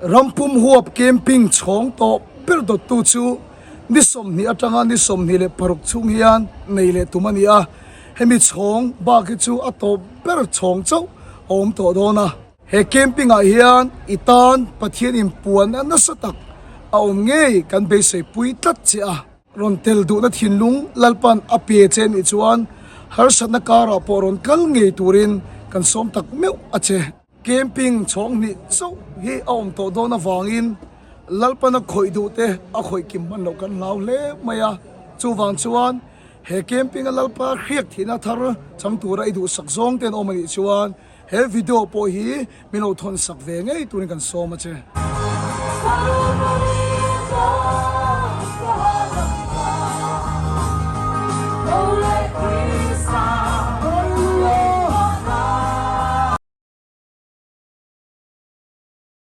Rampum huap camping chhawng tawh ber dawttu chu ni 20 atanga ni 26 chhung hian nei leh tum a ni a, hemi chhawng bak hi chu a tawp ber chhawng chauh a awm tawh dawn a. He camping ah hian i tan Pathian inpuanna nasa tak a awm ngei kan beisei pui tlat che a. Rawn tel duhna thinlung Lalpan a pe che nih chuan harsatna karah pawh rawn kal ngei turin kan sawm tak meuh a che. Camping chhawng hnih chauh hi a awm tawh dawn avangin Lalpan a khawih duh te a khawih kim hman loh kan hlau hle mai a. Chuvang chuan he camping a Lalpa hriak thihna thar chang tura i duhsak zawng ten awm a nih chuan He video pawh hi min lo thawn sak ve ngei turin kan sawm a che.